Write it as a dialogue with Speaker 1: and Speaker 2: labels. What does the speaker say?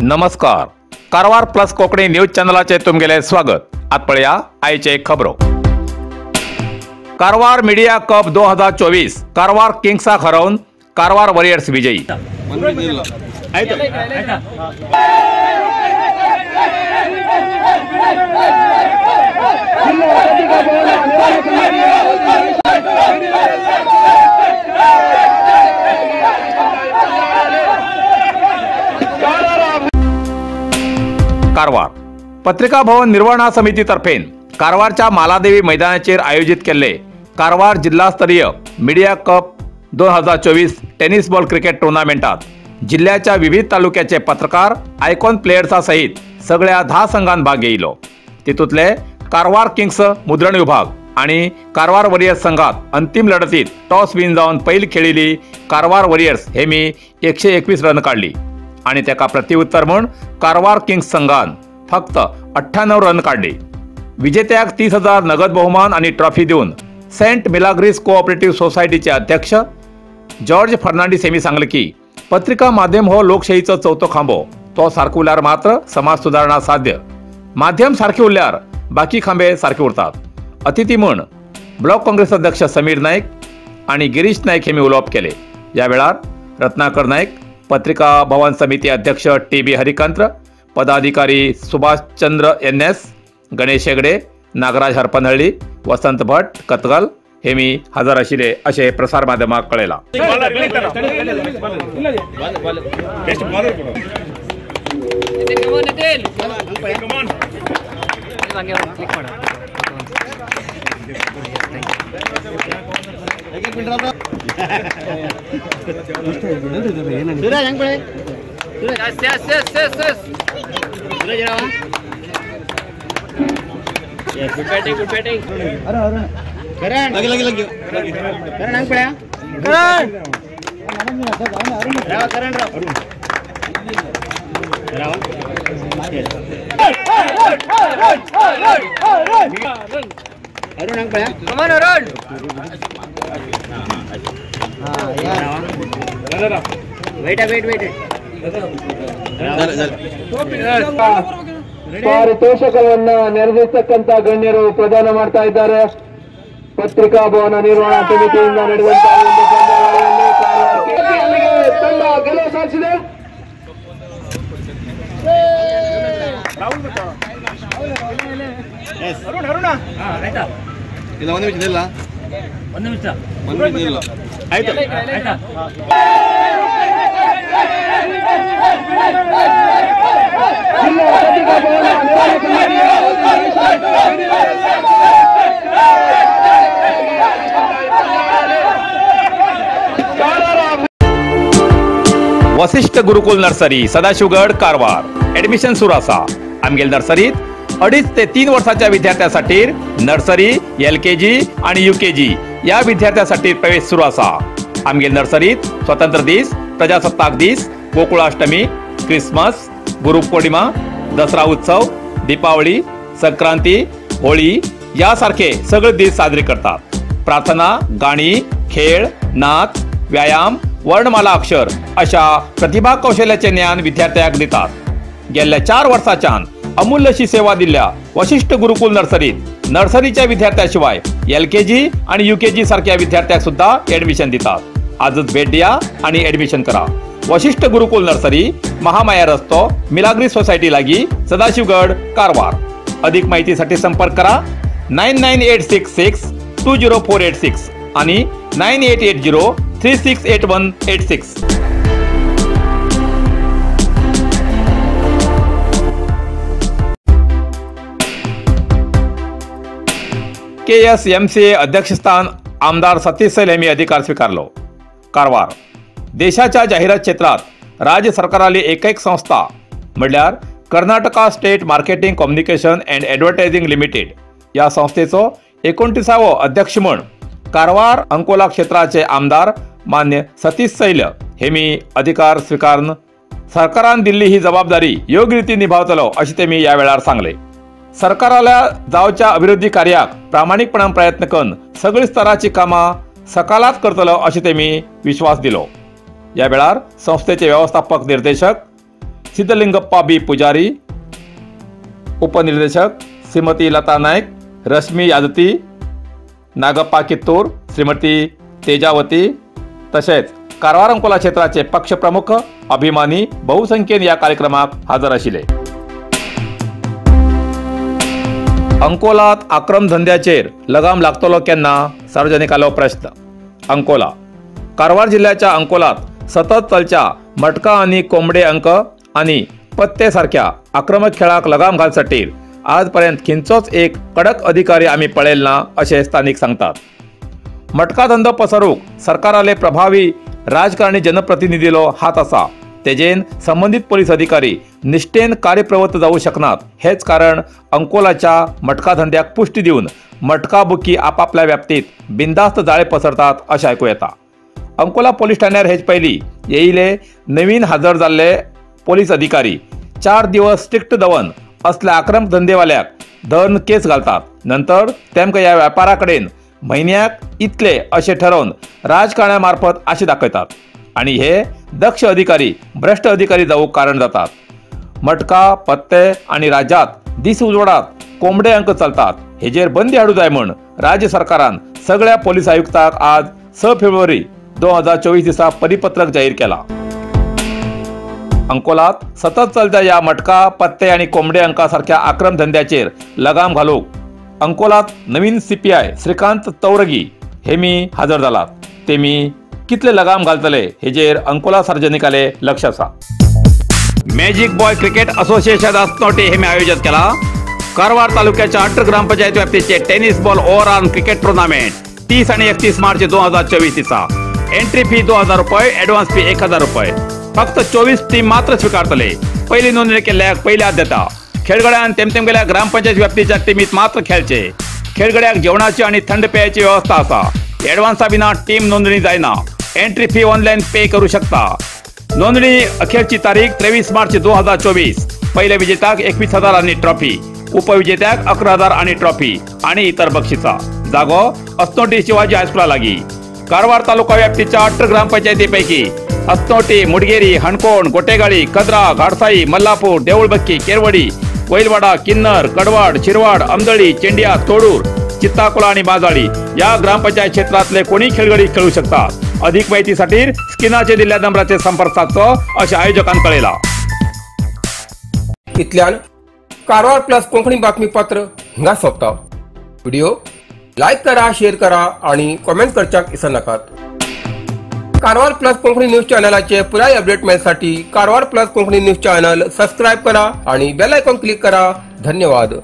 Speaker 1: नमस्कार, Karwar plus Konkani news चॅनलाचे तुमगेले स्वागत। आत पळया आयचे खबरो। कारवार मीडिया कप 2024 कारवार किंग्साक हरोवन कारवार वॉरियर्स विजयी। कारवार पत्रिका भवन निर्वहणा समितीतर्फे कारवारच्या मालादेवी मैदानाचेर आयोजित केल्ले कारवार जिल्हास्तरीय media cup 2024 tennis ball cricket टुर्नामेंटात जिल्ह्याच्या विविध तालुक्याचे पत्रकार आयकॉन प्लेयर्सा सहित सगळ्या 10 संघान भाग घेतलो। तितूंतले कारवार किंग्स मुद्रण विभाग आणि कारवार वॉरियर्स संघात अंतिम लढतीत टॉस विन जावन पयल खेळिल्ली कारवार वॉरियर्स हे मी 121 रन काडली आणि त्याका प्रतिउत्तर म्हूण कारवार किंग्स संघान फक्त 98 रन काडले। विजेत्याक 30,000 नगद बहुमान आणि ट्रॉफी दिवन सेंट मिलाग्रिस कोऑपरेटिव्ह सोसायटीचे अध्यक्ष जॉर्ज फर्नांडिस हेमी सांगले की पत्रिका माध्यम हो लोकशाहीचो चौथो खांबो, तो सारको उरल्यार मात्र समाज सुधारणा साध्य। माध्यम सारखे उरल्यार बाकी खांबे सारखे उरतात। अतिथी म्हूण ब्लॉक काँग्रेस अध्यक्ष समीर नाईक आणि गिरीश नाईक हेमी उलोवप केले। या वेळार रत्नाकर नाईक, पत्रिका भवन समिती अध्यक्ष टी बी हरिकांत्र, पदाधिकारी सुभाष चंद्र एन एस, गणेश हेगडे, नागराज हरपनहळ्ळी, वसंत भट कतगल हे मी हजर आशिल्ले अशें प्रसार माध्यमाक कळयलां।
Speaker 2: ಪಾರಿತೋಷಕವನ್ನ ನೆರವೇರಿಸತಕ್ಕಂತ ಗಣ್ಯರು ಪ್ರದಾನ ಮಾಡ್ತಾ ಇದ್ದಾರೆ. ಪತ್ರಿಕಾ ಭವನ ನಿರ್ವಹಣಾ ಸಮಿತಿಯಿಂದ ನಡೆದಂತಹ ಒಂದು ಪಂದ್ಯಾವಳಿಯಲ್ಲಿ ತಂಡ ಗೆಲುವು ಸಾಧಿಸಿದೆ.
Speaker 1: वशिष्ठ गुरुकुल नर्सरी सदाशिवगड कारवार ऍडमिशन सुरू आसा। आमगेल नर्सरीत 2.5 ते 3 वर्षाच्या विद्यार्थ्यांसाठी नर्सरी, LKG आणि UKG या विद्यार्थ्यांसाठी प्रवेश सुरू आसा। आमगेल नर्सरीत स्वतंत्र दीस, प्रजासत्ताक दीस, गोकुळाष्टमी, क्रिसमस, गुरुपौर्णिमा, दसरा उत्सव, दीपावली, संक्रांती, होळी यासारखे सगळे दीस साजरे करतात। प्रार्थना, गाणी, खेळ, नाच, व्यायाम, वर्णमाला अक्षर अशा प्रतिभा कौशल्याचे ज्ञान विद्यार्थ्यांक दितात। गेल्या 4 वर्षाच्यान अमूल्यशी सेवा दिल्या वशिष्ठ गुरुकुल नर्सरीत नर्सरीच्या विद्यार्थ्यांशिवाय LKG आणि UKG सारख्या विद्यार्थ्यांक सुद्धा ऍडमिशन दितात। आजच भेट द्या आणि ऍडमिशन करा। वशिष्ठ गुरुकुल नर्सरी, महामाया रस्तो, मिलाग्री सोसायटी लागी, सदाशिवगड, कारवार। अधिक माहितीसाठी संपर्क करा 998662 20486 आणि 9880 368186। KSMCA अध्यक्षस्थान आमदार सतीश सैल यांनी अधिकार स्वीकारलो। कारवार देशाच्या जाहिरात क्षेत्रात राज्य सरकाराली एकैक संस्था म्हणल्यार Karnataka state marketing communication and advertising limited या संस्थेचो 29वो अध्यक्ष म्हण कारवार अंकोला क्षेत्राचे आमदार मान्य सतीश सैल हे मी अधिकार स्वीकारून सरकारान दिल्ली ही जबाबदारी योग्य रितीन निभावतलो अशें तेमी ह्या वेळार सांगलें. सरकाराल्या जावच्या अभिवृद्धी कार्याक प्रामाणीकपणान प्रयत्न करून सगळी स्तराची कामां सकालात करतलो अशें तेमी विश्वास दिलो. ह्या वेळार संस्थेचे व्यवस्थापक निर्देशक सिद्धलिंगप्पा बी पुजारी, उपनिर्देशक श्रीमती लता नायक, रश्मी यादती, नागप्पा कित्तूर, श्रीमती तेजावती तशेंच कारवार अंकोला क्षेत्राचे पक्षप्रमुख अभिमानी बहुसंख्येन ह्या कार्यक्रमाक हजर आशिल्ले. अंकोलात आक्रम धंद्याचेर लगाम लागतलो केन्ना, सार्वजनिकालो प्रश्न. अंकोला कारवार जिल्ह्याच्या अंकोलात सतत चलच्या मटका आनी कोंबडे अंक आनी पत्ते सारख्या आक्रमक खेळाक लगाम घालसाठी आजपर्यंत खंयचोच एक कडक अधिकारी आमी पळयल ना अशें स्थानिक सांगतात. मटका धंदो पसरूंक सरकाराले प्रभावी राजकारणी जनप्रतिनिधीलो हात आसा, तेजेन संबंधित पोलीस अधिकारी निष्ठेन कार्यप्रवृत्त जावू शकनात. हेच कारण अंकोलाच्या मटका धंद्याक पुष्टी दिवन मटका बुकी आपापल्या व्याप्तीत बिनधास्त जाळे पसरतात अशें आयकूं येता. अंकोला पोलीस ठाण्यार हेच पयलीं येयले नवीन हजर जाल्ले पोलीस अधिकारी 4 दिवस स्ट्रिक्ट दवन असल्या आक्रमक धंदेवाल्याक धरून केस घालतात. नंतर तेमकां ह्या व्यापारा कडेन म्हयन्याक इतले अशें ठरोवन राजकारण्या मार्फत आशे दाखयतात आनी हे दक्ष अधिकारी भ्रश्ट अधिकारी जावंक कारण जातात. मटका पत्ते आनी राज्यात दीस उजवाडात कोंबडे अंक चलतात हेजेर बंदी हाडूं जाय म्हूण राज्य सरकारान सगळ्या पोलीस आयुक्ताक आज 6 फेब्रुवारी 2024 दिसा परिपत्रक जाहीर केला. अंकोलात सतत चलत्या ह्या मटका पत्ते आनी कोंबडे अंका सारख्या आक्रम धंद्याचेर लगाम घालूंक अंकोलात नवीन CPI Shrikant तौरगी हे मी हजर जालात. ते मी कितले लगाम घालतले हेजेर अंकोला सार्वजनिकाले लक्ष आसा. मॅजिक बॉय क्रिकेट असोसिएशन अस्नोटे हे मी आयोजित केला कारवार तालुक्याच्या 18 gram panchayat व्याप्तीचे tennis ball overarm cricket tournament 30 आणि 31 मार्च 2024 दिसा. एंट्री फी 2000 रुपये, ॲडव्हान्स फी 1000 रुपये. फक्त 24 टीम मात्र स्वीकारतले. पहिली नोंदणी केल्ल्याक पहिली आद्यता. खेळगड्यान तेमतेमगेल्या ग्रामपंचायत व्याप्तीच्या टीमीत मात्र खेळचे. खेळगड्याक जेवणाची आणि थंड पेयाची व्यवस्था आसा. ॲडव्हान्सा विना टीम नोंदणी जायना. एंट्री फी ऑनलाईन पे करू शकता. नोंदणी अखेरची तारीख 23 मार्च 2024. पहिल्या विजेत्याक 21,000 आणि ट्रॉफी, उपविजेत्याक 11,000 आणि ट्रॉफी आणि इतर बक्षिसा. जागो अस्नोटी शिवाजी हायस्कुला लागी. कारवार तालुका व्याप्तीच्या 18 ग्रामपंचायतीपैकी अस्नोटी, मुडगेरी, हणकोण, गोटेगाळी, कद्रा, घाडसाई, मल्लापूर, देऊळबक्की, केरवडी, वैलवाडा, किन्नर, कडवाड, शिरवाड, अमदळी, चेंडिया, तोडूर, चित्ताकोला आणि माजाळी या ग्रामपंचायत क्षेत्रातले कोणी खेळगडी खेळू शकतात. अधिक माहितीसाठी स्क्रीनाचे दिल्ल्या नंबराचे संपर्क साधचो अशें आयोजकान कळयला.
Speaker 3: इतल्यान कारवार प्लस कोंकणी बातमीपत्र हिंगा सोंपता. व्हिडिओ लायक करा, शेअर करा आणि कॉमेंट करच्याक विसरनाकात. कारवार प्लस कोंकणी न्यूज चॅनलाचे पुराय update मेळसाठी Karwar plus Konkani news channel subscribe करा आणि बेल आयकॉन क्लिक करा. धन्यवाद.